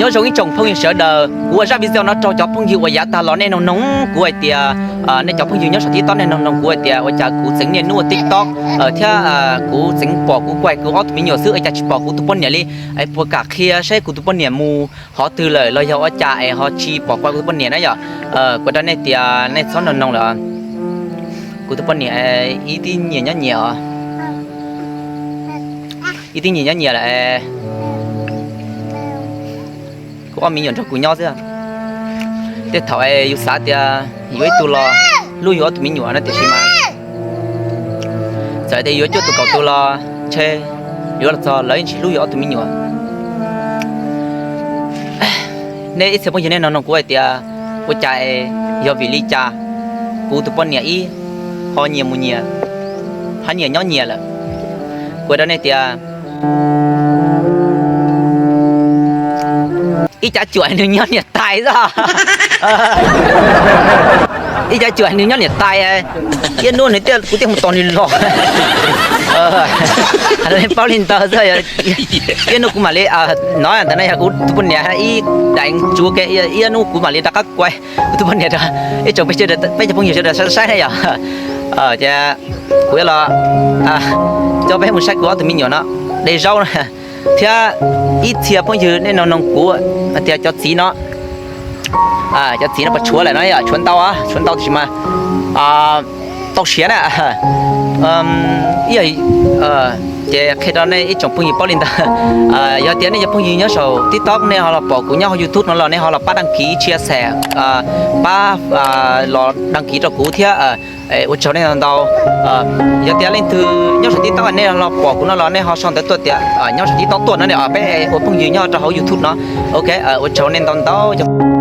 Nyob zoo ib tsoom phooj ywg sawv daws, kuv ua zaj video no rau cov phooj ywg uas yav tag los nej noog noog kuv hais tias, nej cov phooj ywg nyob saum TikTok nej noog noog kuv hais tias ua cas kuv tseem niaj hnub ua TikTok thiab kuv tseem pom kuv kuv kuv ob tug me nyuam xwb ua cas tsis pom kuv tus poj niam li. Es puas kam qhia saib kuv tus poj niam mus qhov twg lawm los yog ua cas es ho tsis pom kuv tus poj niam na yom? Kuv rau nej tias nej txhob noog noog lawm. Kuv tus poj niam ib tib nyias nyob nyias os, ib tib nyias nyob nyias lawm. Kuv ob me nyuam nrog kuv nyob xwb. Tej thaum yus xav tias yuav ib tug los hlub yus ob tug me nyuam no tiam sis mas txawm tias yuav cuaj tus kaum tus los ntshe yuav los txog lawv yeej tsis hlub yus ob tug me nyuam. Nej ib txhia phooj ywg nej noog noog kuv hais tias ua cas, yog vim li cas kuv tus poj niam ib ho nyias mus nyias, hab nyias nyob nyias lawm. Kuv rau nej tias ib cav cuam nws nyob niam tais xwb. Ib cav cuam nws nyob niam tais, ib hnub nws thiaj, kuv thiaj mus tos nws los. Paub li ntawd xwb, ib hnub kuv mam li, no ntawm no yog kuv tus poj niam ib daim tsuav ke, ib hnub kuv mam li rov qab kuaj kuv tus poj niam rau ib tsoom phooj ywg, peb cov phooj ywg sawv daws saib saib na yom. Ces kuv yuav los coj peb mus saib kuv ob tug me nyuam no de zaub na. Thiab ib txhia phooj ywg nej noog noog kuv hais tias cov txiv no, cov txiv no puas tshuav lawm no, tshuav ntau, tshuav ntau tiam sis mas tau siav na. Ces qhia rau nej ib tsoom phooj ywg paub li ntawd. Yog tias nej cov phooj ywg nyob saum TikTok nej ho los pom kuv nyob hauv YouTube no los nej ho los pab đăng ký, chia sẻ, pab los đăng ký rau kuv thiab. Ua tsaug nej ntau. Yog tias leej twg nyob saum TikTok nej los pom kuv no los nej ho sau ntawv tuaj tias nyob saum TikTok tuaj no, peb ua phooj ywg nyob rau hauv YouTube no. Ok, ua tsaug nej ntau ntau.